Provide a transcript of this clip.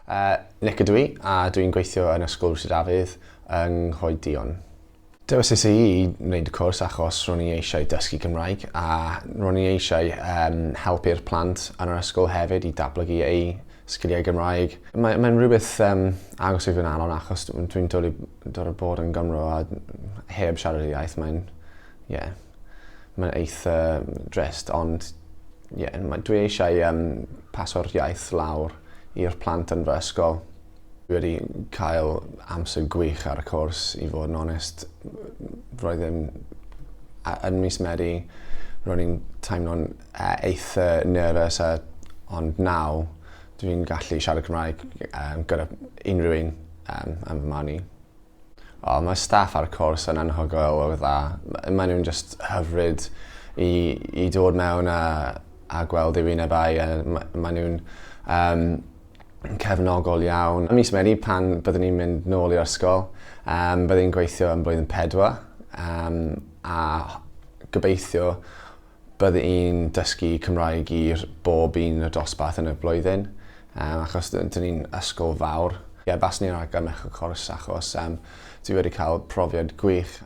Nick ydw i, a dwi'n gweithio yn Ysgol Rwsi Dafydd yng Nghoed Duon. Dewisais i i wneud y cwrs achos ro'n i eisiau dysgu Cymraeg a ro'n i eisiau um, helpu'r plant yn yr ysgol hefyd i datblygu eu sgiliau Gymraeg. Mae'n mae rhywbeth um, agos i fy nghalon achos dwi'n dod, i, dod o bod yn Gymro a heb siarad y iaith mae'n yeah, mae'n eitha drist ond ie, yeah, dwi eisiau um, paso'r iaith lawr i'r plant yn fy ysgol. Dwi wedi cael amser gwych ar y cwrs, i fod yn onest. Roedd yn, yn mis Medi, ro'n i'n teimlo'n eitha nervous, a, ond naw, dwi'n gallu siarad Cymraeg um, gyda unrhyw un um, yn fy marn i. O, mae staff ar y cwrs yn anhygoel o dda. Maen nhw'n just hyfryd i, i dod mewn a, a gweld eu wynebau. A maen nhw'n um, cefnogol iawn. Ym mis Medi, pan byddwn ni'n mynd nôl i'r ysgol, um, byddwn ni'n gweithio yn blwyddyn pedwar um, a gobeithio Bydda i'n dysgu Cymraeg i'r bob un y dosbarth yn y blwyddyn, um, achos dyn ni'n ysgol fawr. Ie, yeah, baswn i'n argymell y cwrs achos um, dwi wedi cael profiad gwych.